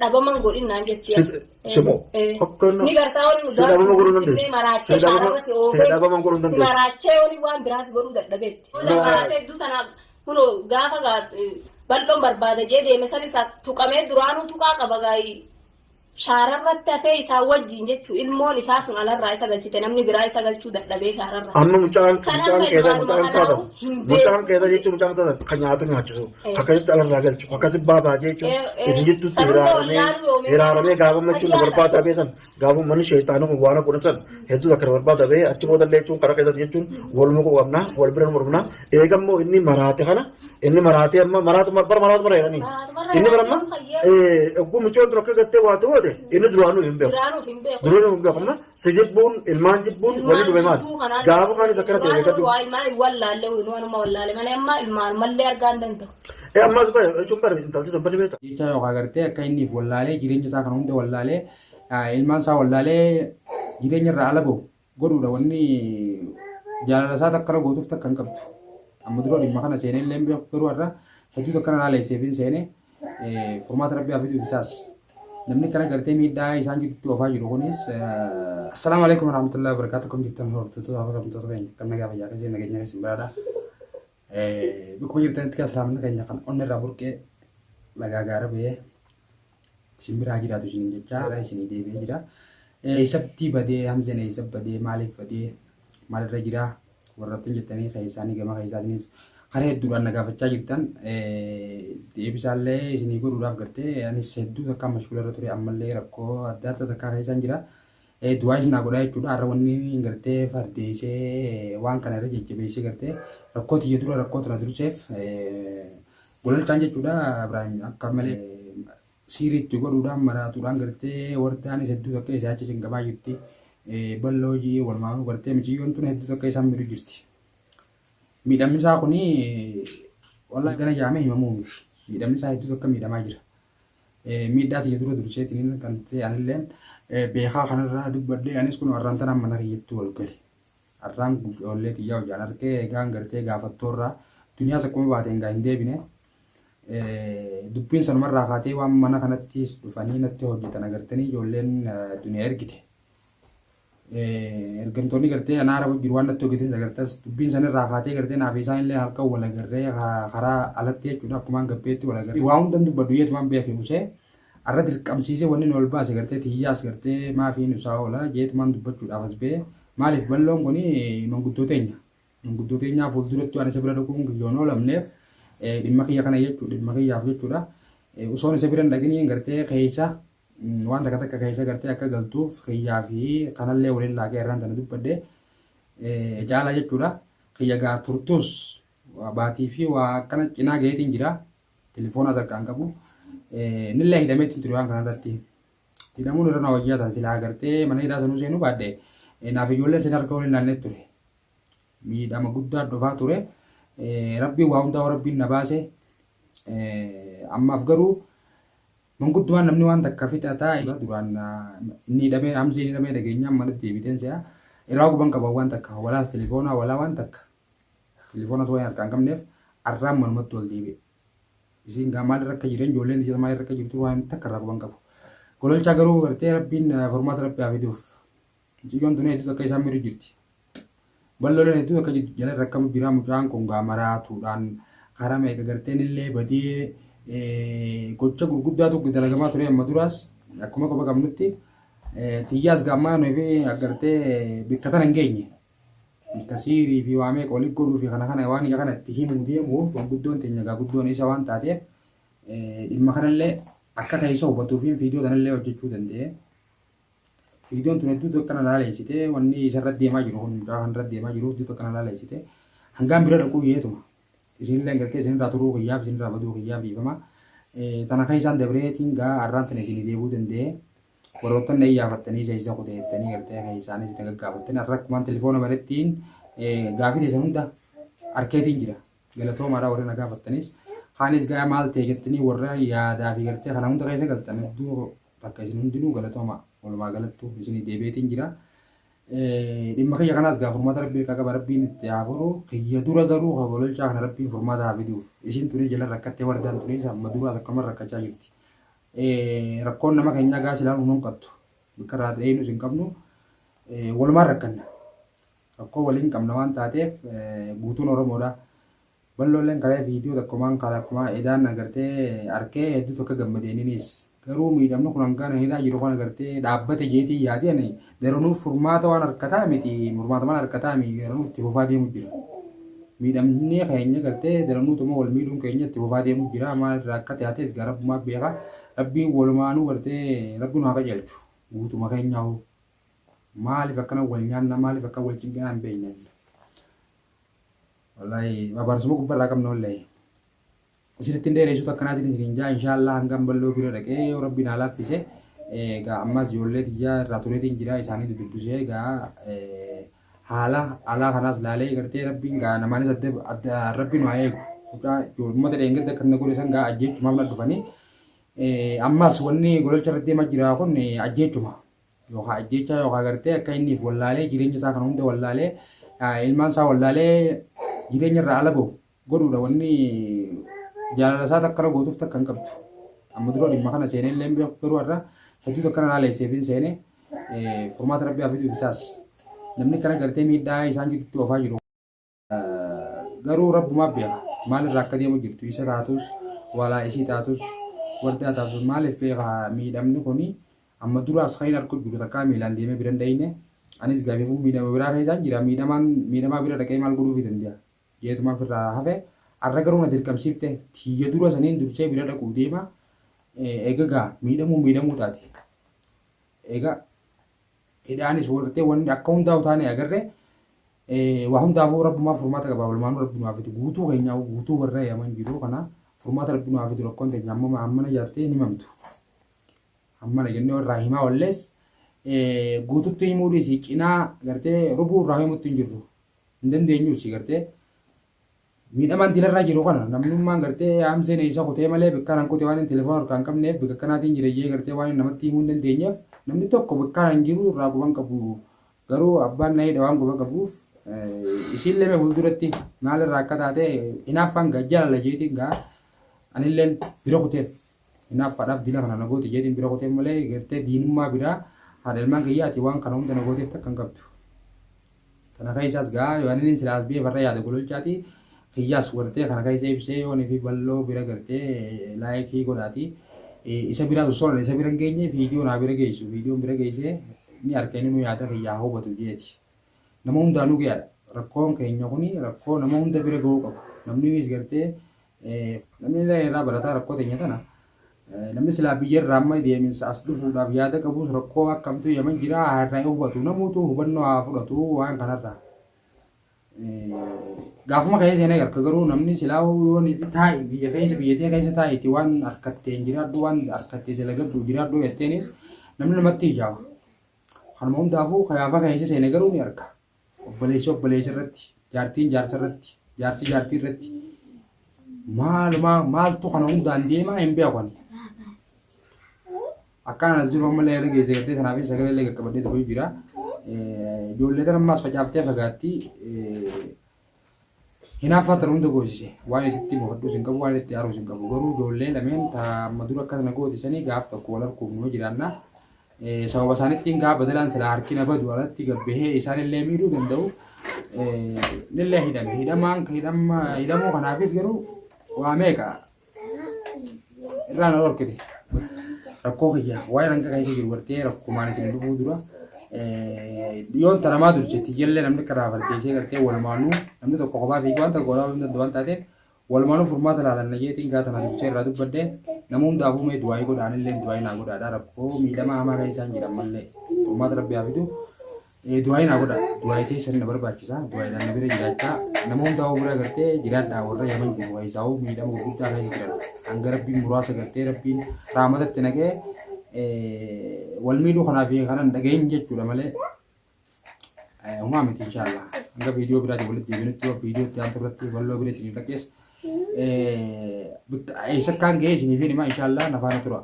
Dhabaman godhin naan jetti. Simoo. Akkana. Ni gartaa wani Si dhabama godhuu hin dandeessu. maraachee Si dhabama- shaararra si si oofee dhabama godhuu hin si dandeessu. maraachee wani waan biraas godhuu dadhabeetti. Naa- Maraatee hedduu tana kunoo gaafa bal'oon barbaada jee deeme san isa tuqamee duraanuu tuqaa qaba gaayi shaararratti hafee isaa wajjin jechuu ilmoon isaa sun alarraa isa galchite namni biraa isa galchuu dadhabee shaararra. Amma mucaan San mucaan amma keessa ilmaanuma mucaan kanaa'u taatan hin mucaan beeku. keessa jechuun mucaan taatan kan nyaata nyaachisu Eh. akkasitti alarraa galchu akkasitti baabaa jechuun Eh, eh. isin jidduutti San hunda hiraaramee wallaaluu yoomee hiraaramee gaafa jechuun na fayyaadha. barbaadaa beekan gaafa manni sheexaanii kun waan godhan san hedduu akka na barbaadaa bee achi booda illee jechuun karaa keessatti jechuun wal muka qabna wal bira mormna eegammoo inni maraate kana inni maraatee amma maraatu bara maraatu bara jedhanii Maraatu bara inni bara amma jedhanii fayyaa. ogguu mucoon dura akka gattee waate goote inni duraanuu hin beeku. Duraanuuf hin beeku. Duraanuu hin beeku amma si jibbuun ilmaan jibbuun walii dhufe maali? Gaafa kaanis akkana ta'e beekadhu. Waa ilmaan hin wallaalle waanuma wallaale malee amma ilmaan mallee argaa hin danda'u. Ee ammas bara jechuun bara intalti sun bari beekta. Jecha yookaan gartee akka inni if wallaalee jireenya isaa kana hunda wallaalee ilmaan isaa wallaalee jireenya irraa ala bahu godhuudha wanni jaalala isaa takkana gootuuf takka hin qabdu. Amma dura dhimma kana seenee illee hin beeku garuu har'a hedduu takkana laaleesseef hin seene furmaata rabbi haa fiduuf isaas. Namni kana gartee miidhaa isaan jidduutti oofaa jiru kunis Assalaamu alaikum warahmatullahi wabarakatuh kam jirtan hordoftoota fi kabajamtoota keenya kan nagaa fayyaa keessan nageenya keessan biraadha. Bakkuma jirtanitti kan islaamni keenya kan onni irraa burqee lagaa gaara ba'ee isin biraa jiraatu isiniin jechaa isinii deebi'ee jira. Eessatti badee Hamzeen eessa badee maaliif badee maalirra jira warrattan jettanii keessaanii gama keessaatiinis karaa hedduudhaan na gaafachaa jirtan deebisaallee isinii godhuudhaaf gartee anis hedduu takkaa mashguula irra ture ammallee rakkoo adda addaa takkaa keessaan jira. Du'aa isin naa godhaa jechuudha. Har'a wanni gartee fardeessee waan kana irra jajjabeessee gartee rakkoo tiyya dura rakkoo tana durseef gololchaan jechuudha Ibraahim akka malee siirii itti godhuudhaan maraatuudhaan gartee wardaanis hedduu takka isaa achi cinqamaa jirti. Balloo jii walumaanuu gartee miciyyoon tun hedduu takka isaan miidhu jirti. Miidhamni isaa kuni wallahi gana jaamee himamuu miti. Miidhamni isaa hedduu takka miidhamaa jira. Miidhaa tiyya dura durseetiin kan ta'e anilleen beekaa kanarraa dubbadhee anis kun har'aan tanaan mana kiyyatti wal gale. Har'aan ijoollee tiyyaa hojaan arkee egaan gartee gaafattoorraa duniyaas akkuma baateen gaa hin deebine. Dubbiin sanumarraa kaatee waan mana kanattis dhufanii natti hojjetan agartanii ijoolleen duniyaa ergite. Ergamtoonni gartee anaa rafu jiru waan natti hojjetan agartas dubbiin sanirraa kaatee gartee naaf isaan illee halkan wal agarree karaa alatti jechuudha akkumaan gabbeetti wal agarree. Waa hundan dubbadhu yeetumaan beekee usee arra dirqamsiisee wanni nu ol baase gartee tiyyaas gartee maafii nu isaa oola jeetumaan dubbachuudhaaf as ba'e maaliif balloon kuni manguddoo teenya. Manguddoo teenyaa fuulduratti waan isa bira dhaquun kiyya hin oolamneef dhimma kiyya kana jechuudha dhimma kiyyaaf jechuudha. Osoon isa bira hin dhaqiniin gartee keessa waan takka takka keessa gartee akka galtuuf kiyyaa fi kanallee waliin laaqee irraan tana dubbadhe caala jechuudha. Kiyya gaa turtus baatii fi waa akkana cinaa gaheetiin jira. Telefoona harkaan qabu. Nillee hidhameetiin ture waan kanarratti. Hidhamuun irra na wayyaa san silaa gartee mana hidhaa sanuu seenuu baadhe naaf ijoolleen sin harka waliin naannee ture. Miidhama guddaa dhufaa ture. Rabbiin waa hundaa rabbiin na baase. Ammaaf garuu manguddumaan namni waan takka fixataa duraan inni hidhamee Hamzeen hidhamee dhageenyaan manatti deebiteen se'a. Irraa guban qaban waan takka walaas telefoonaa walaa waan takka telefoonatu waan harkaa hin qabneef arraan manumatti ol deebi'e. Isiin gaa maal irra akka jiran ijoolleen ishee maal irra akka jirtu waan takka irraa quban qabu. Gololchaa garuu gartee rabbiin furmaata rabbi haa fiduuf. Mucayyoon tun hedduu takka isaan miidhu jirti. Balloleen hedduu takka jala rakkamu jira mucaan kun gaa maraatuudhaan karaa meeqa garteen illee badee gocha gurguddaatu dalagamaa ture amma duraas akkuma quba qabnutti tiyyaas gaammaa nuyi fi gartee bikka tana hin geenye. Bikka siirii fi waa meeqa walitti godhuu fi kana kana waan kana itti himuu deemuuf gurguddoon teenya gaa guddoon isa waan taateef dhimma kanallee akka keessa hubatuu fi viidiyoo tanallee hojjechuu danda'e. Viidiyoon tun hedduu tokko na laaleessite wanni isarra deemaa jiru kun mucaa kanarra deemaa jiru hedduu tokko na laaleessite hangaan bira dhaquu yeetuma isinillee gartee isinirraa turuu kiyyaaf isinirraa baduu kiyyaaf dhiifama tana keessaan dabreetiin gaa arraan tana isinii deebuu danda'e warroottan na iyyaafattanii isa isa kute jettanii gartee keessaanis na gaggaafattanii har'a akkumaan telefoona banettiin gaafii teessan hunda harkeetiin jira galatoomaadha warri na gaafattanis kaanis gaa maal ta'e jettanii warra yaadaa fi gartee kana hunda keessa galtan hedduu Takka isin hundinuu galatoomaa walumaa galattu isinii deebi'eetiin jira. Dhimma kiyya kanaas gaa furmaata rabbii harkaa qaba rabbiin itti haa furu. Kiyya dura garuu ka gololchaa kana rabbiin furmaata haa fiduuf. Isin tunii jala rakkattee wardaan tuniis amma duraas akkuma rakkachaa jirti. Rakkoon nama keenyaa gaa silaa nu hanqattu. Bakka irraa dheenus hin qabnu. Walumaan rakkanna. Rakkoo waliin qabna waan taateef guutuun Oromoodha. Balloolleen kalee viidiyoo takkumaan kalakkumaa edaan agartee arkee hedduu tokko gammadeeninis. Garuu miidhamni kun hangaan hidhaa jiru kan agartee dhaabbate jeetii yaadii ani daranuu furmaata waan harkataa miti furmaata waan harkataa miti daranuu itti fufaa deemu jira. Miidhamni keenya gartee daranuutuma wal miidhuun keenya itti fufaa deemu jira maal irraa akka taates gara rabbumaa beeka rabbiin walumaanuu gartee rabbi nu haa qajeelchu guutuma keenyaa hoo maaliif akkana wal nyaanna maaliif akka wal cinqinaa hin beekne. Wallahi abaarsuma gubbarraa qabna wallahi. Isinitti hin dheeressutu akkanaatiin isin jaa inshaallah hangam balloo bira dhaqee yoo rabbi naa laaffise egaa ammas ijoollee tiyyaa irraa tureetiin jira isaanii dudubbisee egaa haala alaa kanaas laalee gartee rabbiin gaa namaanis adda adda rabbi nu haa eegu. Mucaa uummata dheengadda kan na godhe san gaa ajjeechumaaf na dhufanii ammas wanni gololcha irratti deemaa jira kun ajjeechuma. Yookaan ajjeechaa yookaan gartee akka inni if wallaalee jireenya isaa kana hunda wallaalee ilmaan isaa wallaalee jireenya irraa ala bahu godhuudha wanni jaalala isaa takka gootuuf takka hin qabdu. Amma dura dhimma kana seenee illee beeku garuu har'a hedduu takka na laaleesseef hin seene furmaata rabbi haa fiduuf isaas namni kana gartee miidhaa isaan jidduutti oofaa jiru. Garuu rabbumaa beeka maalirraa akka deemu jirtu isa taatus walaa isii taatus wardaa taatus maaliif beeka miidhamni kuni amma duraas kan hin argu jiru takkaa miilaan deemee bira hin dhayne anis gaafifuu miidhama biraa keessaan jira miidhamaan miidhamaa bira dhaqee maal godhuufi danda'a jeetumaan firraa hafe arra garuu na dirqamsiifte tiyya dura saniin dursee bira dhaquu deema eegagaa miidhamuu miidhamuu taate eega hidhaanis wartee wanni akka hundaa'u taane agarre waa hundaafuu rabbumaa furmaata qaba walumaanuu rabbi nu haa fidu guutuu keenyaa guutuu warra yaman jiru kana furmaata rabbi nu haa fidu rakkoon teenya amma hammana jaartee hin himamtu hammana jennee warraa himaa ollees guututti himuu dhiisi cinaa gartee rubuu irraa himutti hin jirru hin dandeenyuus gartee Miidhamaan dilarraa jiru kana namnummaan gartee hamzeen isa kutee malee bakka nan kute waan hin telefoona harkaa hin qabneef bakka akkanaatiin jira jee gartee waan namatti himuu hin dandeenyeef namni tokko bakka hin jiru irraa quban qabu garuu abbaan na hidha waan quba qabuuf isiin leme fuulduratti maalirraa akka taate hinaaffaan gaa jaalala jeetiin gaa anilleen bira kuteef hinaaffaadhaaf dila kana na goote jeetiin bira kuteef malee gartee diinummaa biraa haadha ilmaan kiyyaati waan kana hunda na gooteef takka hin qabdu. Kana keessaas gaa yoo inni silaa as biyya farra yaada gololchaati kiyyaas gartee kana keessa ibsee yoon fi balloo bira gartee laayikii godhaati isa biraa osoo isa bira hin geenye viidiyoo naa bira geessu viidiyoon bira geessee ni harka inni nu yaada kiyyaa hubatu jeeti. Nama hundaanuu gayaadha. Rakkoon keenya kuni rakkoo nama hunda bira gahuu qabu. Namni gartee namni illee irraa barataa rakkoo teenya tana namni silaa biyya irraa amma deeminsa as dhufuudhaaf yaada qabus rakkoo akkamtu yaman jira irraa hubatu namuutu hubannoo haa fudhatu waan kanarraa. Gaafuma keessa seenee harka garuu namni silaa yoon fi taa'i biyya keessa biyya tee keessa taa'iiti waan harkatteen jiraadhu waan harkattee dalagadhu jiraadhu jetteenis namni namatti ijaawa. Kanuma hundaafuu gaafa keessa seene garuu ni arga. Obboleessi obboleessa irratti, jaartiin jaarsa irratti, jaarsi jaartii irratti maalumaa maaltu kana hundaan deemaa hin beeku ani. Akkaan as jiru ammallee yaada geesse gartee sanaaf sagalee illee qaqqabadhee tokko jira. Ijoollee tana ammaas facaaftee fagaatti. Hinaaffaa tana hunda goosise. Waan isitti mufadhuus hin qabu, waan itti aaruus hin qabu. Garuu ijoollee lameen ta amma dura akkas na gootisanii gaaf tokko wal arguuf numa jiraanna. Sababa isaanittiin gaa badalaan silaa harki na badu alatti gabbahee isaan illee miidhuu danda'u. Nillee hidhame. Hidhamaan hidhamuu kanaafis garuu waa meeqa irraa na dhorkite. Rakkoo kiyya waa'ee hanga keessa jiru gartee rakkumaan isin dhufuu dura yoon tanamaa durse tiyyallee namni karaa fardeessee gartee walumaanuu namni tokko kophaa fiigee waan tokko godhaa hin danda'u waan taateef walumaanuu furmaata laalanna jeetiin gaa tana dursee irraa dubbadhe nama hundaafuu mee du'aayii godhaanillee du'aayii naa godhaadha rakkoo miidhamaa hamaa keessa hin jiran mallee furmaata rabbi haa fidu. Du'aayii naa godha. Du'aayii teessan na barbaachisa. Du'aayiidhaan na bira jiraachaa. Nama hundaa bira gartee jiraadhaa warra yaman jiru keessaa'uu miidhama gurguddaa keessa jiran. Hanga rabbiin muraasa gartee rabbiin raamatatti naqee wal miidhuu kanaaf kanan dhagahin jechuudha malee. Homaa miti inshaallah. Hanga viidiyoo biraatiin walitti deebinutti yoo viidiyoo itti aantu irratti balloo bira isin dhaqees. Eessa akkaan ga'e isiniif himaa inshaallah na faana tura.